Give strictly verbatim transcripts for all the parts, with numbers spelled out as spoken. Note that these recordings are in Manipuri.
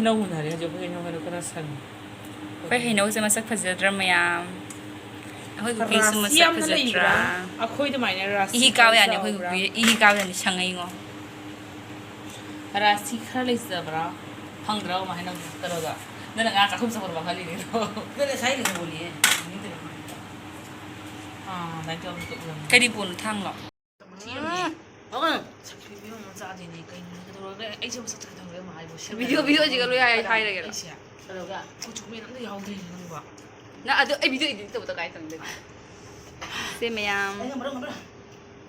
ꯅꯧ ꯎꯅꯔꯦ ꯍꯧꯖꯤꯛ ꯑꯩꯈꯣꯏ ꯍꯩꯅꯧ ꯃꯔꯨ ꯈꯔ ꯁꯪꯉꯤ꯫ ꯑꯩꯈꯣꯏ ꯍꯩꯅꯧꯁꯦ ꯃꯁꯛ ꯐꯖꯗ꯭ꯔꯥ ꯃꯌꯥꯝ? ꯑꯩꯈꯣꯏ ꯄꯨꯈ꯭ꯔꯤꯁꯨ ꯔꯥꯁꯤ ꯃꯁꯛ ꯌꯥꯝꯅ ꯐꯖꯗ꯭ꯔꯥ? ꯂꯩꯕ꯭ꯔꯥ? ꯑꯩꯈꯣꯏ ꯑꯗꯨꯃꯥꯏꯅ ꯔꯥꯁꯤ ꯏꯍꯤ ꯀꯥꯕ ꯈꯔ ꯌꯥꯅꯤ ꯑꯩꯈꯣꯏ ꯆꯥꯎꯕ꯭ꯔꯥ? ꯄꯨꯈ꯭ꯔꯤ ꯏꯍꯤ ꯀꯥꯕ ꯌꯥꯅꯤ ꯁꯪꯉꯩꯉꯣ꯫ ꯔꯥꯁꯤ ꯈꯔ ꯂꯩꯖꯕ꯭ꯔꯥ? ꯐꯪꯗ꯭ꯔꯕ ꯍꯩꯅꯧ ꯀꯩꯅꯣꯗꯣ? ꯅꯪꯅ ꯉꯥ ꯆꯥꯛꯈꯨꯝ ꯆꯪꯕ ꯃꯈꯜ ꯂꯤꯅꯦ ꯑꯗꯣ꯫ ꯅꯪ ꯉꯁꯥꯏ ꯂꯩꯍꯧꯕꯅꯦ꯫ ꯑꯥ, ꯑꯗꯨꯃꯥꯏꯅ ꯇꯧꯔꯒ ꯎꯔꯝꯃꯦ꯫ ꯀꯔꯤ ꯄꯣꯠꯅꯣ, ꯊꯥꯡꯂꯣ? ꯊꯤꯔꯝꯃꯦ꯫ ꯎꯝ꯫ ꯁꯛꯊꯤꯕꯤ ꯑꯃ ꯆꯥꯗꯦꯅꯦ꯫ ꯀꯩꯅꯣ ꯀꯩꯗꯧꯔꯒꯦ? ꯑꯩꯁꯦ ꯃꯁꯛ ꯈꯪꯗꯕ ꯑꯃ ꯍꯥꯏꯕꯨ ꯁꯦꯝꯕ video, ꯌꯥꯗꯕ videoꯁꯤꯒ ꯂꯣꯏ ꯍꯥꯏ-, ꯀꯗꯥꯏ? ꯍꯥꯏꯔꯒꯦꯔꯣ? ꯑꯩꯁꯦ? ꯀꯩꯗꯧꯔꯒꯦ? ꯀꯨꯆꯨ ꯀꯨꯃꯦꯟ ꯑꯝꯇ ꯌꯥꯎꯗ꯭ꯔꯤꯅꯦ ꯅꯪꯕꯣ꯫ ꯅꯪ ꯑꯗꯨ ꯑꯩ video edit ꯇꯧꯕꯗ ꯀꯥꯏ ꯇꯧꯅꯤ? ꯁꯦ ꯃꯌꯥꯝ꯫ ꯑꯩ ꯉꯝꯃꯔꯣꯏ, ꯉꯝꯃꯔꯣꯏ꯫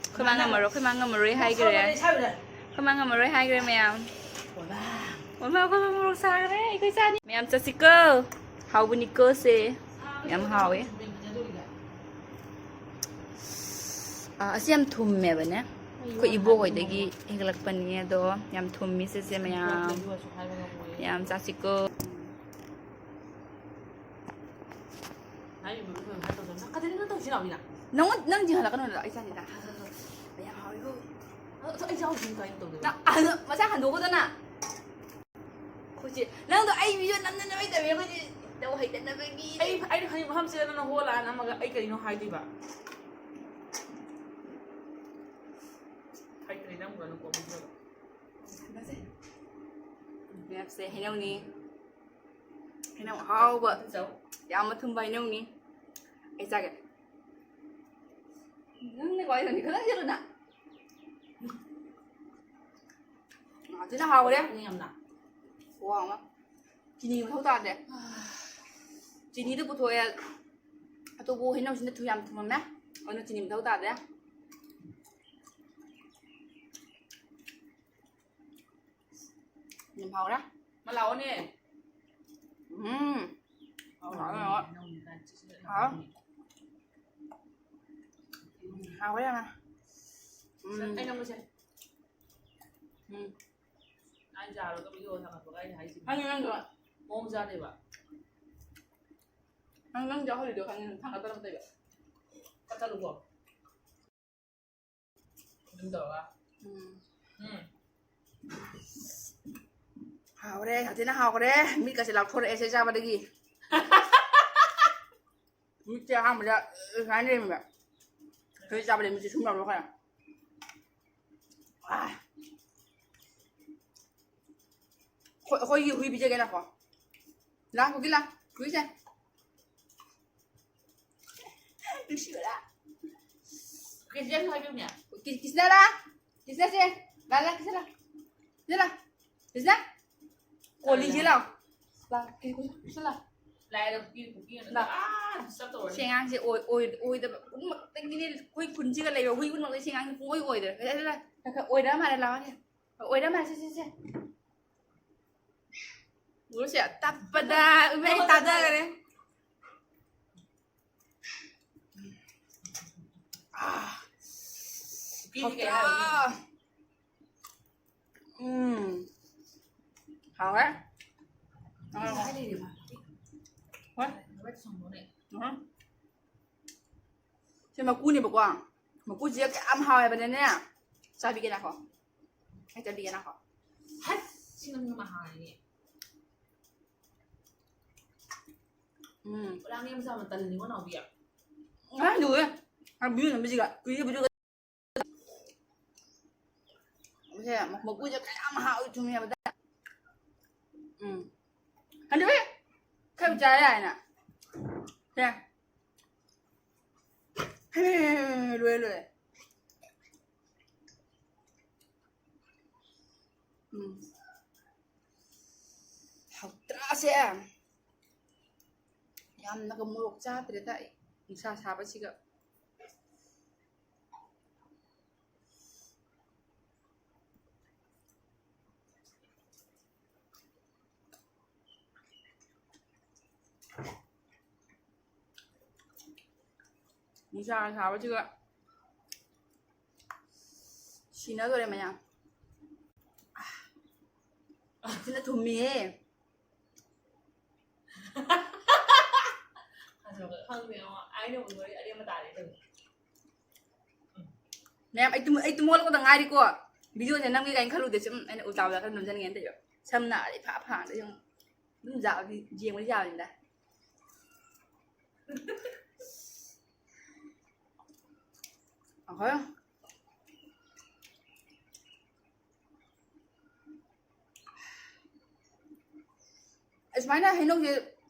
ꯑꯩꯈꯣꯏ ꯃꯥ ꯉꯝꯃꯔꯣꯏ, ꯑꯩꯈꯣꯏ ꯃꯥ ꯉꯝꯃꯔꯣꯏ ꯍꯥꯏꯈ꯭ꯔꯦ꯫ ꯁꯥꯎꯔꯦ, ꯁꯥꯎꯔꯦ꯫ ꯑꯩꯈꯣꯏ ꯃꯥ ꯉꯝꯃꯔꯣꯏ ꯍꯥꯏꯈ꯭ꯔꯦ ꯃꯌꯥꯝ꯫ ꯋꯥ꯫ ꯃꯃꯥ, ꯑꯩꯈꯣꯏ ꯃꯥ ꯃꯣꯔꯣꯛ ꯁꯥꯈ꯭ꯔꯦ, ꯑꯩꯈꯣꯏ ꯆꯥꯅꯤ꯫ ꯃꯌꯥꯝ ꯆꯠꯁꯤꯀꯣ꯫ ꯍꯥꯎꯕꯅꯤꯀꯣ ꯁꯦ꯫ ꯌꯥꯝ ꯍꯥꯎꯋꯦ꯫ ꯑꯥ, ꯑꯁꯤ ꯌꯥꯝ ꯊꯨꯝꯃꯦꯕꯅꯦ꯫ ꯑꯩꯈꯣꯏ ꯏꯕꯣꯛ ꯍꯣꯏꯗꯒꯤ ꯍꯦꯛꯂꯛꯄꯅꯤ ꯑꯗꯣ꯫ ꯌꯥꯝ ꯊꯨꯝꯃꯤ ꯁꯦ ꯃꯌꯥꯝ꯫ ꯃꯌꯥꯝ ꯆꯥꯁꯤꯀꯣ꯫ ꯅꯪꯉꯣꯟ-, ꯅꯪ ꯆꯤꯡꯍꯜꯂꯛꯀꯅꯣ, ꯑꯩ ꯆꯥꯅꯤꯗ꯫ ꯃꯌꯥꯝ ꯍꯥꯎꯋꯤꯀꯣ꯫ ꯑꯗꯣ ꯑꯩ ꯆꯥꯍꯧꯗ꯭ꯔꯗꯤ ꯀꯃꯥꯏꯅ ꯇꯧꯗꯣꯏꯕ? ꯅꯪ ꯑꯗꯣ ꯃꯁꯥ ꯍꯟꯗꯣꯛꯀꯗꯅ꯫ ꯑꯩꯈꯣꯏꯁꯦ, ꯅꯪꯗꯣ ꯑꯩ video ꯅꯝꯅꯅꯕ ꯇꯧꯋꯦ, ꯑꯩꯈꯣꯏꯁꯦ ꯇꯧ ꯍꯩꯇꯅꯕꯒꯤ꯫ ꯑꯩ, ꯑꯩꯅ ꯈꯪꯉꯤ, ꯃꯐꯝꯁꯤꯗ ꯅꯪꯅ ꯍꯣ ꯂꯥꯛꯑ ꯅꯝꯃꯒ ꯑꯩ ꯀꯔꯤꯅꯣ ꯍꯥꯏꯗꯣꯏꯕ? ꯍꯩꯇ꯭ꯔꯦ ꯅꯪ ꯎꯔꯅꯨꯀꯣ videoꯗ꯫ ꯃꯦꯞꯁꯦ ꯍꯩꯅꯧꯅꯤ꯫ ꯍꯩꯅꯧ ꯑꯍꯥꯎꯕ꯫ ꯆꯥꯎ꯫ ꯌꯥꯝ ꯑꯊꯨꯝꯕ ꯍꯩꯅꯧꯅꯤ꯫ ꯑꯩ ꯆꯥꯒꯦ꯫ ꯅꯪꯅ ꯀꯃꯥꯏꯅ ꯇꯧꯅꯤ? ꯈꯤꯇꯪ ꯆꯠꯂꯨꯅ꯫ ꯉꯥꯁꯤꯅ ꯍꯥꯎꯔꯦ꯫ ꯌꯥꯝꯅ꯫ ꯈꯨꯍꯥꯎ ꯑꯃ꯫ ꯆꯤꯅꯤ ꯃꯊꯧ ꯇꯥꯗꯦ꯫ ꯆꯤꯅꯤꯗꯨ ꯄꯨꯊꯣꯛꯑꯦ꯫ ꯑꯇꯣꯞꯄ ꯍꯩꯅꯧꯁꯤꯅ ꯊꯨꯝ ꯌꯥꯝ ꯊꯨꯝꯃꯝꯃꯦ꯫ ꯑꯗꯨꯅ ꯆꯤꯅꯤ ꯃꯊꯧ ꯇꯥꯗꯦ꯫ ꯌꯥꯝ ꯍꯥꯎꯔꯦ꯫ ꯃꯥ ꯂꯥꯛꯑꯣꯅꯦ꯫ ꯎꯝ꯫ ꯍꯥꯎꯔꯦ, ꯍꯥꯎꯔꯦ꯫ ꯍꯥꯎꯔꯦ꯫ ꯍꯥꯎꯔꯦ ꯌꯥꯝꯅ꯫ ꯎꯝ꯫ ꯑꯩ ꯅꯝꯕꯁꯦ꯫ ꯎꯝ꯫ ꯑꯩ ꯌꯥꯔꯣꯏꯗꯕ video ꯊꯥꯒꯠꯄꯒ ꯑꯩꯅ ꯍꯥꯏꯁꯤꯅꯤ꯫ ꯈꯪꯉꯦ ꯅꯪꯗꯣ꯫ ꯃꯑꯣꯡ ꯆꯥꯗꯦꯕ꯫ ꯅꯪ, ꯅꯪ ꯌꯥꯎꯍꯜꯂꯤꯗꯣ ꯈꯪꯉꯦ, ꯊꯥꯡꯒꯠꯇꯅ ꯇꯧꯔꯤꯕ꯫ ꯀꯛꯊꯠꯂꯨꯀꯣ꯫ ꯑꯗꯨꯝ ꯇꯧꯔꯒ꯫ ꯎꯝ꯫ ꯎꯝ꯫ ꯍꯥꯎꯔꯦ, ꯌꯥꯝ ꯊꯤꯅ ꯍꯥꯎꯈ꯭ꯔꯦ꯫ ꯃꯤꯠꯀꯁꯦ ꯂꯥꯎꯊꯣꯔꯛꯑꯦ ꯁꯤ ꯆꯥꯕꯗꯒꯤ꯫ ꯃꯤꯠꯁꯦ ꯑꯍꯥꯟꯕꯗ ꯁꯨꯃꯥꯏꯅ ꯂꯩꯔꯝꯃꯦꯕ꯫ ꯍꯧꯖꯤꯛ ꯆꯥꯕꯗ ꯃꯤꯠꯁꯦ ꯁꯨꯝ ꯂꯥꯎꯊꯣꯛꯈ꯭ꯔꯦ꯫ ꯑꯥ꯫ ꯑꯩꯈꯣꯏ, ꯑꯩꯈꯣꯏꯒꯤ ꯍꯨꯏ ꯄꯤꯖꯒꯦ ꯂꯥꯛꯈꯣ꯫ ꯂꯥꯛꯈꯣ, ꯀꯨꯀꯤ ꯂꯥꯛ꯫ ꯍꯨꯏꯁꯦ꯫ ꯅꯨꯡꯁꯤꯕ꯭ꯔꯥ? ꯀꯦꯖꯤ ꯑꯃ ꯍꯥꯏꯕꯤꯌꯨꯅꯦ꯫ ꯀꯤ-, ꯀꯤꯁꯅ ꯂꯥ? ꯀꯤꯁꯅ ꯁꯦ꯫ ꯂꯥ, ꯂꯥ, ꯀꯤꯁꯅ ꯂꯥ꯫ ꯀꯤꯁꯅ ꯂꯥ꯫ ꯀꯤꯁꯅ? ꯀꯣꯂꯤꯁꯦ ꯂꯥꯎ꯫ ꯂꯥ, ꯀꯤ-, ꯀꯤꯁꯅ ꯂꯥ꯫ ꯂꯥꯏꯔ ꯄꯤ-, ꯄꯤ-, ꯂꯥ꯫ ꯑꯥ, disturb ꯇꯧꯔꯅꯤ꯫ ꯁꯤ ꯑꯉꯥꯡꯁꯦ ꯑꯣꯏ-, ꯑꯣꯏ-, ꯑꯣꯏꯗꯕ ꯄꯨꯝꯅꯃꯛꯇꯒꯤꯅꯦ꯫ ꯑꯩꯈꯣꯏ ꯈꯨꯟꯁꯤꯒ ꯂꯩꯕ ꯍꯨꯏ ꯄꯨꯝꯅꯃꯛꯇꯒꯤ ꯁꯤ ꯑꯉꯥꯡꯁꯦ ꯄꯨꯡꯑꯣꯏ ꯑꯣꯏꯗ꯭ꯔꯦ꯫ ꯂꯥ, ꯂꯥ, ꯂꯥ꯫ ꯈꯔ ꯈꯔ ꯑꯣꯏꯔ ꯃꯥꯜꯂꯦ, ꯂꯥꯎꯅꯦ꯫ ꯑꯣꯏꯔ ꯃꯥꯜꯂꯦ, ꯁꯦ, ꯁꯦ, ꯁꯦ꯫ ꯎꯔꯁꯦ ꯇꯞꯄꯗ ꯏꯃꯩ ꯇꯥꯗꯈꯔꯦ꯫ ꯑꯥ, ꯄꯤꯗꯤ ꯀꯩ ꯍꯥꯎꯇ꯭ꯔꯥ? ꯍꯥꯏꯔꯨꯅꯤ? ꯎꯝ꯫ ꯍꯥꯎꯔꯦ꯫ ꯄꯤꯗꯤ ꯍꯥꯏ ꯂꯩꯔꯦ ꯃꯥ꯫ ꯍꯣꯏ꯫ ꯍꯣꯏ, ꯊꯝꯃꯣꯅꯦ꯫ ꯎꯝ꯫ ꯁꯤ ꯃꯀꯨꯅꯦꯕꯀꯣ꯫ ꯃꯀꯨꯁꯤꯒ ꯀꯌꯥꯝ ꯍꯥꯎꯋꯦꯕꯅꯦꯅꯦ꯫ ꯆꯥꯕꯤꯒꯦ ꯂꯥꯛꯈꯣ꯫ ꯑꯩ ꯆꯥꯕꯤꯒꯦ ꯂꯥꯛꯈꯣ꯫ ꯍꯠ! ꯁꯤ ꯅꯪꯅ ꯃꯍꯥꯅꯤꯅꯦ꯫ ꯎꯝ꯫ ꯄꯨꯔꯥ ꯃꯤ ꯃꯆꯥ ꯑꯃ ꯇꯜꯂꯤꯉꯣ, ꯅꯥꯎꯕꯤ꯫ ꯉꯔꯥꯡ ꯂꯨꯋꯦ꯫ ꯉꯔꯥꯡ ꯚꯤꯗꯤꯑꯣ ꯅꯝꯕꯁꯤꯒ, ꯀꯨꯏꯔꯦ ꯚꯤꯗꯤꯑꯣꯒ꯫ ꯁꯦ, ꯃꯀꯨꯁꯦ ꯀꯌꯥꯝ ꯍꯥꯎꯏ ꯊꯨꯝꯃꯤ ꯍꯥꯏꯕꯗ꯫ ꯎꯝ꯫ ꯍꯟꯗꯛ ꯈꯔ ꯆꯥ ꯌꯥꯏꯅ꯫ ꯁꯦ꯫ ꯍꯦ, ꯂꯣꯏꯔꯦ, ꯂꯣꯏꯔꯦ꯫ ꯎꯝ꯫ ꯍꯥꯎꯇ꯭ꯔꯥꯁꯦ? ꯌꯥꯝꯅꯒ ꯃꯣꯔꯣꯛ ꯆꯥꯗ꯭ꯔꯦꯗ ꯑꯩ, ꯅꯨꯡꯁꯥ ꯁꯥꯕꯁꯤꯒ꯫ ꯅꯨꯡꯁꯥ ꯁꯥꯕꯁꯤꯒ ꯁꯤꯅꯗꯣꯔꯦ ꯃꯌꯥꯝ꯫ ꯁꯤꯅ ꯊꯨꯝꯃꯤꯍꯦ꯫ ꯑꯗꯨꯒ ꯈꯪꯗꯦ, ꯑꯩꯅ ꯎꯕꯗꯤ ꯑꯔꯦꯝꯕ ꯇꯥꯔꯦ ꯇꯧꯔꯤꯁꯦ꯫ ꯃꯌꯥꯝ, ꯑꯩ ꯇꯨꯝ-, ꯑꯩ ꯇꯨꯝ ꯍꯧꯒꯠꯂꯛꯄꯗ ꯉꯥꯏꯔꯤꯀꯣ꯫ ꯚꯤꯗꯤꯑꯣꯁꯦ ꯅꯝꯒꯦ ꯀꯥꯏꯅ ꯈꯜꯂꯨꯗꯦ꯫ ꯁꯨꯝ ꯑꯩꯅ ꯎꯜꯇꯥ ꯄꯨꯜꯇꯥ ꯈꯔ ꯅꯝꯁꯤꯟꯒꯦꯅ ꯇꯧꯕ꯫ ꯁꯝ ꯅꯥꯔꯗꯤ ꯐꯥ ꯐꯥꯗ ꯁꯨꯝ ꯑꯗꯨꯝ ꯌꯥꯕꯗꯤ ꯌꯦꯡꯕꯗꯤ ꯌꯥꯕꯅꯤꯗ꯫ ꯑꯍꯣꯏ꯫ ꯑꯁꯨꯃꯥꯏꯅ ꯍꯩꯅꯧꯁꯦ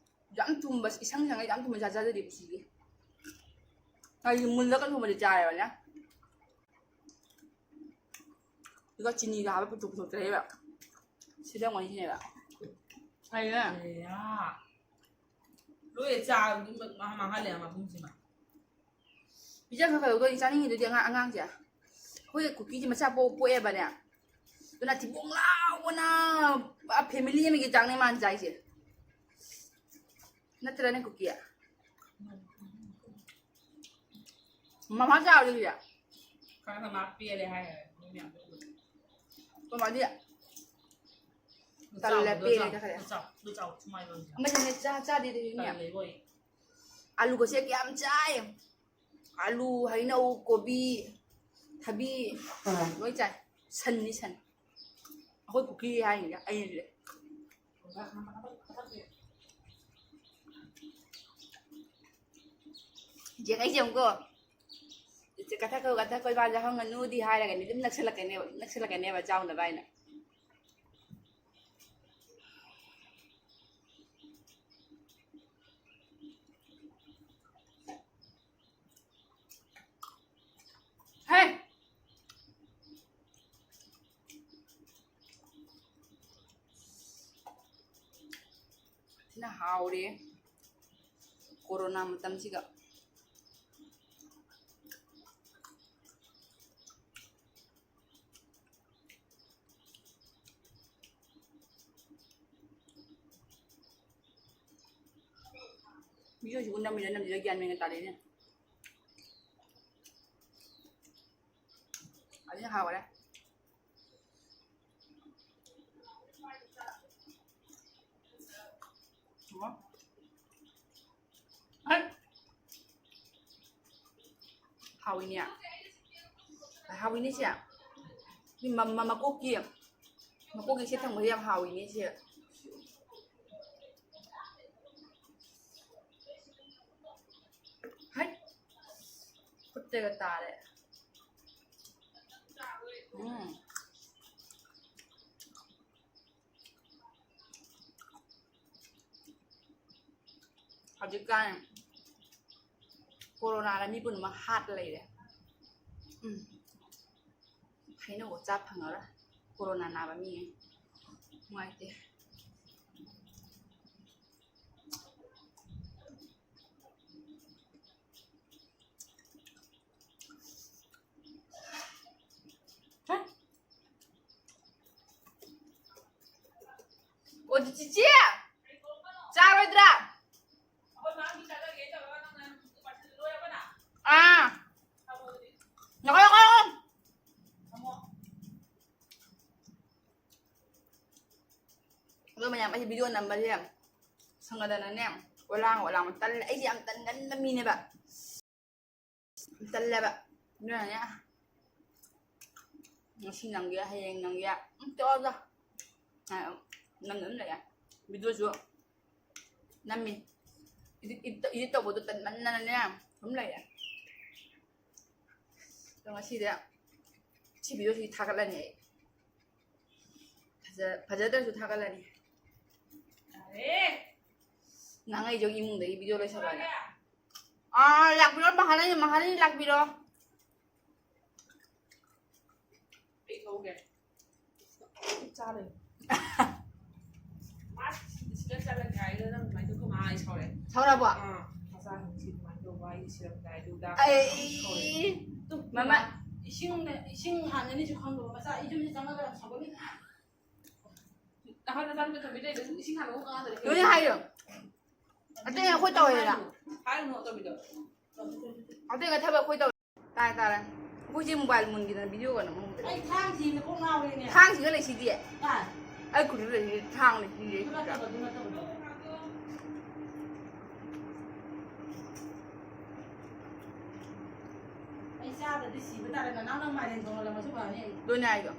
ꯌꯥꯝ ꯊꯨꯝꯕ, ꯏꯁꯪ ꯁꯪꯉ ꯌꯥꯝ ꯊꯨꯝꯕ ꯆꯥ ꯆꯥꯖꯗꯦ ꯄꯨꯟꯁꯤꯒꯤ꯫ ꯑꯩꯗꯤ ꯃꯨꯜꯂꯒ ꯊꯨꯝꯕꯗꯤ ꯆꯥꯔꯦꯕꯅꯦ꯫ ꯑꯗꯨꯒ ꯆꯤꯅꯤꯒ ꯍꯥꯞꯄ ꯄꯨꯊꯣꯛ ꯄꯨꯊꯣꯛꯇ꯭ꯔꯦꯕ꯫ ꯁꯤꯗ ꯃꯣꯏꯁꯤꯅꯦꯕ꯫ ꯐꯩꯅꯦ꯫ ꯑꯦꯌꯥ꯫ ꯂꯣꯏ ꯆꯥꯕꯗꯤ ꯃꯥ-, ꯃꯥꯡꯍꯜꯂꯦ ꯃꯄꯨꯝꯁꯤꯃ꯫ ꯄꯤꯖ ꯈꯔ ꯈꯔ ꯂꯧꯗꯣꯏꯅꯤ ꯆꯥꯅꯤꯡꯉꯤꯗꯨꯗꯤ ꯑꯉꯥꯡ-, ꯑꯉꯥꯡꯁꯦ꯫ ꯑꯩꯈꯣꯏ ꯀꯨꯀꯤꯁꯦ ꯃꯆꯥ ꯄꯣꯛ-, ꯄꯣꯛꯑꯦꯕꯅꯦ꯫ ꯑꯗꯨꯅ ꯊꯤꯕꯣꯡ ꯂꯥꯎꯕꯅ ꯄꯨꯔꯥ family ꯑꯃꯒꯤ ꯆꯥꯡꯅꯦ ꯃꯥꯅ ꯆꯥꯏꯁꯦ꯫ ꯅꯠꯇ꯭ꯔꯅꯦ ꯀꯨꯀꯤ? ꯃꯃꯥ ꯆꯥꯕꯗꯤ ꯀꯌꯥ? ꯈꯔ ꯈꯔ ꯃꯥ ꯄꯦꯜꯂꯦ ꯍꯥꯏ ꯃꯤ ꯃꯌꯥꯝꯗꯣ ꯎꯕꯗ꯫ ꯑꯩꯈꯣꯏ ꯃꯥꯗꯤ ꯇꯜꯂꯦ, ꯆꯥꯎ, ꯄꯦꯜꯂꯦ ꯆꯥꯎ, ꯀꯥꯈꯠꯂꯦ꯫ ꯆꯥꯎ, ꯆꯥꯎ, ꯁꯨꯃꯥꯏꯅ ꯇꯧꯔꯤꯁꯦ꯫ ꯑꯃꯗꯤꯅꯦ ꯆꯥ-, ꯆꯥꯗꯦ ꯑꯗꯨꯗꯤꯅꯦ꯫ ꯇꯜꯂꯦ ꯏꯕꯣꯏ꯫ ꯑꯂꯨꯒꯁꯦ ꯀꯌꯥꯝ ꯆꯥꯏ꯫ ꯑꯂꯨ, ꯍꯩꯅꯧ, ꯀꯣꯕꯤ, ꯊꯕꯤ ꯂꯣꯏ ꯆꯥꯏ꯫ ꯁꯟꯅꯤ ꯁꯟ꯫ ꯑꯩꯈꯣꯏ ꯄꯨꯈ꯭ꯔꯤ ꯍꯥꯏꯅꯤꯅꯦ ꯑꯩꯅꯗꯤ꯫ ꯌꯦꯡꯉꯩꯁꯦ ꯑꯃꯨꯛꯀꯣ꯫ ꯏꯆꯦ ꯀꯊꯛꯈꯣ, ꯀꯊꯛꯈꯣ, ꯏꯕꯥꯁꯦ ꯍꯪꯉꯅꯨꯗꯤ ꯍꯥꯏꯔꯒꯅꯤ ꯑꯗꯨꯝ ꯅꯛꯁꯜꯂꯛꯀꯅꯦꯕ, ꯅꯛꯁꯜꯂꯛꯀꯅꯦꯕ ꯆꯥꯎꯅꯕ ꯍꯥꯏꯅ꯫ ꯍꯦ! ꯊꯤꯅ ꯍꯥꯎꯔꯦ ꯀꯣꯔꯣꯅꯥ ꯃꯇꯝꯁꯤꯒ꯫ ꯚꯤꯗꯤꯑꯣꯁꯤꯕꯨ ꯅꯝꯃꯤꯔ ꯅꯝꯗ꯭ꯔꯤꯔ ꯒ꯭ꯌꯥꯟ ꯃꯦꯟꯒ ꯇꯥꯗꯦꯅꯦ꯫ ꯑꯗꯨꯅ ꯍꯥꯎꯔꯦ꯫ ꯍꯥꯎꯏꯅꯦ꯫ ꯍꯥꯎꯏꯅꯦ ꯁꯦ꯫ ꯃ-, ꯃ-, ꯃꯀꯣꯛꯀꯤ ꯃꯀꯣꯛꯀꯤ ꯁꯦꯠ ꯊꯪꯕꯁꯦ ꯌꯥꯝ ꯍꯥꯎꯋꯤꯅꯦ ꯁꯦ꯫ ꯍꯩ! ꯈꯨꯠꯇꯒ ꯇꯥꯔꯦ꯫ ꯎꯝ꯫ ꯍꯧꯖꯤꯛꯀꯥꯟ ꯀꯣꯔꯣꯅꯥꯅ ꯃꯤ ꯄꯨꯝꯅꯃꯛ ꯍꯥꯠ ꯂꯩꯔꯦ꯫ ꯎꯝ꯫ ꯍꯩꯅꯧꯒ ꯆꯥ ꯐꯪꯉꯔꯣꯏ꯫ ꯀꯣꯔꯣꯅꯥ ꯅꯥꯕ ꯃꯤꯉꯩ꯫ ꯅꯨꯡꯉꯥꯏꯇꯦ꯫ ꯑꯣ, ꯆꯤꯆꯦ! ꯆꯥꯔꯣꯏꯗ꯭ꯔꯥ? ꯑꯥ꯫ ꯉꯥꯏꯈꯣ, ꯉꯥꯏꯈꯣ, ꯉꯥꯏꯈꯣ꯫ ꯑꯗꯣ ꯃꯌꯥꯝ, ꯑꯩꯁꯦ ꯚꯤꯗꯤꯑꯣ ꯅꯝꯕꯁꯦ ꯌꯥꯝ ꯁꯪꯒꯗꯅꯅꯦ, ꯑꯣꯂꯥꯡ ꯑꯣꯂꯥꯡꯕ ꯇꯜꯂꯦ꯫ ꯑꯩꯁꯦ ꯌꯥꯝ ꯇꯟꯒꯟꯕ ꯃꯤꯅꯦꯕ꯫ ꯇꯜꯂꯦꯕ꯫ ꯑꯗꯨꯅꯅꯦ, ꯉꯁꯤ ꯅꯝꯒꯦ, ꯍꯌꯦꯡ ꯅꯝꯒꯦ, ꯎꯝ, ꯇꯣꯛꯑꯣꯗ꯫ ꯉꯥꯏ, ꯅꯝꯅ ꯑꯗꯨꯝ ꯂꯩꯔꯦ꯫ ꯚꯤꯗꯤꯑꯣꯁꯨ ꯅꯝꯃꯤ꯫ ꯏꯗꯤꯠ, ꯏꯗꯤꯠ, ꯏꯗꯤꯠ ꯇꯧꯕꯗꯣ ꯇꯟꯃꯟꯗꯅꯅꯦ, ꯑꯗꯨꯝ ꯂꯩꯔꯦ꯫ ꯑꯗꯣ ꯉꯁꯤꯗꯤ ꯁꯤ ꯚꯤꯗꯤꯑꯣꯁꯤ ꯊꯥꯒꯠꯂꯅꯤ ꯑꯩ꯫ ꯐꯖ-, ꯐꯖꯗ꯭ꯔꯁꯨ ꯊꯥꯒꯠꯂꯅꯤ꯫ ꯌꯥꯔꯦ꯫ ꯅꯪ ꯑꯩꯁꯨ ꯏꯃꯨꯡꯗꯒꯤ ꯚꯤꯗꯤꯑꯣ ꯂꯣꯏꯁꯜꯂꯣꯅꯦ꯫ ꯑꯥ, ꯂꯥꯛꯄꯤꯔꯣ, ꯃꯍꯥꯔꯥꯅꯤ, ꯃꯍꯥꯔꯥꯅꯤ ꯂꯥꯛꯄꯤꯔꯣ꯫ ꯑꯩ ꯊꯣꯛꯎꯒꯦ꯫ ꯆꯥ ꯂꯩ꯫ ꯃꯥ ꯁꯤꯗ ꯆꯠꯂꯒꯦ ꯍꯥꯏꯗꯣ ꯅꯪ ꯑꯗꯨꯃꯥꯏꯅ ꯇꯧ, ꯃꯥ ꯑꯩ ꯁꯥꯎꯔꯦ꯫ ꯁꯥꯎꯔꯕꯣ? ꯑꯥ, ꯃꯆꯥꯁꯤꯡꯁꯤ ꯑꯗꯨꯃꯥꯏꯅ ꯇꯧꯕ, ꯑꯩ ꯁꯤꯔꯝꯗꯥꯏꯗꯨꯗ ꯁꯥꯎꯔꯦ꯫ ꯑꯩ ꯇꯨ, ꯃꯃꯥ꯫ ꯏꯁꯤꯡ, ꯏꯁꯤꯡ ꯍꯥꯟꯅꯅꯤꯁꯨ ꯈꯪꯗꯕ ꯃꯆꯥ ꯌꯨꯝꯁꯤ ꯆꯪꯉꯒ ꯁꯥꯎꯒꯠꯂꯤ꯫ ꯑꯍꯟ ꯃꯆꯥꯅꯨꯄꯤ ꯇꯣꯝꯕꯤ ꯂꯩꯗꯨꯁꯨ ꯏꯁꯤꯡ ꯍꯥꯟꯅ ꯑꯃꯨꯛ ꯀꯪꯍꯜꯂꯦ꯫ ꯂꯣꯏꯅ ꯍꯥꯏꯌꯣ꯫ ꯑꯇꯩ ꯑꯩꯈꯣꯏ ꯇꯧꯋꯦꯗꯅ꯫ ꯍꯥꯏꯔꯨꯅꯨ ꯇꯣꯝꯕꯤꯗꯣ꯫ ꯑꯇꯩꯒ ꯊꯕꯛ ꯑꯩꯈꯣꯏ ꯇꯧꯋꯦ꯫ ꯇꯥꯔꯦ, ꯇꯥꯔꯦ꯫ ꯑꯩꯈꯣꯏ ꯆꯦ ꯃꯣꯕꯥꯏꯜ ꯃꯨꯟꯈꯤꯗꯅ ꯚꯤꯗꯤꯑꯣꯒ ꯅꯝꯍꯧꯗ꯭ꯔꯦ꯫ ꯑꯩ ꯊꯥꯡ ꯊꯤꯕꯗ ꯀꯣꯛ ꯉꯥꯎꯔꯦꯅꯦ꯫ ꯊꯥꯡꯁꯤꯒ ꯂꯩꯁꯤꯗꯤ꯫ ꯀꯥꯏ? ꯑꯩ ꯈꯨꯠꯇ ꯂꯩꯁꯤꯗꯤ ꯊꯥꯡ ꯂꯩꯁꯤꯗꯤ꯫ ꯑꯗꯨ ꯅꯠꯇꯕ, ꯑꯗꯨ ꯅꯠꯇꯕꯗꯣ꯫ ꯑꯩ ꯆꯥꯗ꯭ꯔꯗꯤ ꯁꯤꯕ ꯇꯥꯔꯦ꯫ ꯅꯅꯥꯎꯅ ꯃꯥꯏꯔꯦꯟ ꯊꯣꯡꯍꯜꯂꯝꯃꯁꯨ ꯐꯅꯤ ꯑꯩ꯫ ꯑꯗꯨꯅꯦ ꯍꯥꯏꯗꯣ꯫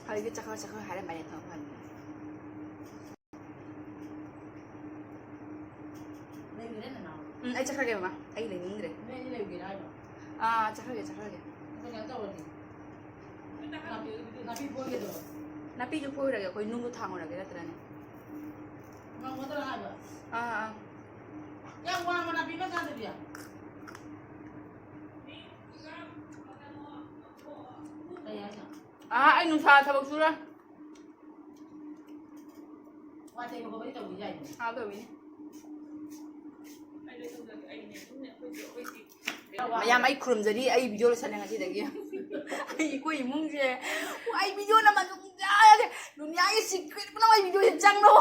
ꯍꯧꯖꯤꯛꯇꯤ ꯆꯠꯈ꯭ꯔꯣ, ꯆꯠꯈ꯭ꯔꯣ ꯍꯥꯏꯔꯝꯕꯅꯦ ꯊꯣꯡ ꯐꯟꯕ꯫ ꯂꯩꯒꯔꯦ ꯅꯅꯥꯎ꯫ ꯎꯝ, ꯑꯩ ꯆꯠꯈ꯭ꯔꯒꯦ ꯃꯃꯥ, ꯑꯩ ꯂꯩꯅꯤꯡꯗ꯭ꯔꯦ꯫ ꯅꯣꯏ ꯑꯅꯤ ꯂꯩꯒꯦꯔꯥ ꯍꯥꯏꯕ? ꯑꯥ, ꯆꯠꯈ꯭ꯔꯒꯦ, ꯆꯠꯈ꯭ꯔꯒꯦ꯫ ꯑꯗꯣ ꯀꯩꯅꯣ ꯇꯧꯔꯗꯤ? ꯅꯥꯄꯤ, ꯅꯥꯄꯤ ꯐꯣꯏꯒꯗ꯭ꯔꯣ? ꯅꯥꯄꯤꯁꯨ ꯐꯣꯏꯔꯒꯦ, ꯑꯩꯈꯣꯏ ꯅꯨꯡꯗꯣ ꯊꯥꯡꯉꯨꯔꯒꯦ ꯅꯠꯇ꯭ꯔꯅꯦ? ꯉꯝꯒꯗ꯭ꯔꯥ ꯍꯥꯏꯕ? ꯑꯥ, ꯑꯥ꯫ ꯌꯥꯝ ꯋꯥꯡꯕ ꯅꯥꯄꯤ ꯃꯆꯥꯗꯨꯗꯤ? ꯀꯩ ꯍꯥꯏꯅꯣ? ꯑꯥ, ꯑꯩ ꯅꯨꯡꯁꯥ ꯊꯕꯛ ꯁꯨꯔ꯫ ꯋꯥꯇꯩꯕ ꯈꯣꯠꯄꯗꯤ ꯇꯧꯕ ꯌꯥꯏꯗꯅ꯫ ꯑꯥ, ꯇꯧꯋꯤꯅꯦ꯫ ꯃꯌꯥꯝ, ꯑꯩ ꯈꯨꯔꯨꯝꯖꯔꯤ, ꯑꯩ video ꯂꯣꯏꯁꯜꯂꯦ ꯉꯁꯤꯗꯒꯤ꯫ ꯑꯩ, ꯑꯩꯈꯣꯏ ꯏꯃꯨꯡꯁꯦ, ꯑꯩ video ꯅꯝꯕ ꯁꯨꯡꯌꯥ ꯌꯥꯗꯦ꯫ ꯗꯨꯅꯤꯌꯥꯒꯤ secret ꯄꯨꯝꯅꯃꯛ ꯑꯩ video ꯁꯦ ꯆꯪꯉꯣ꯫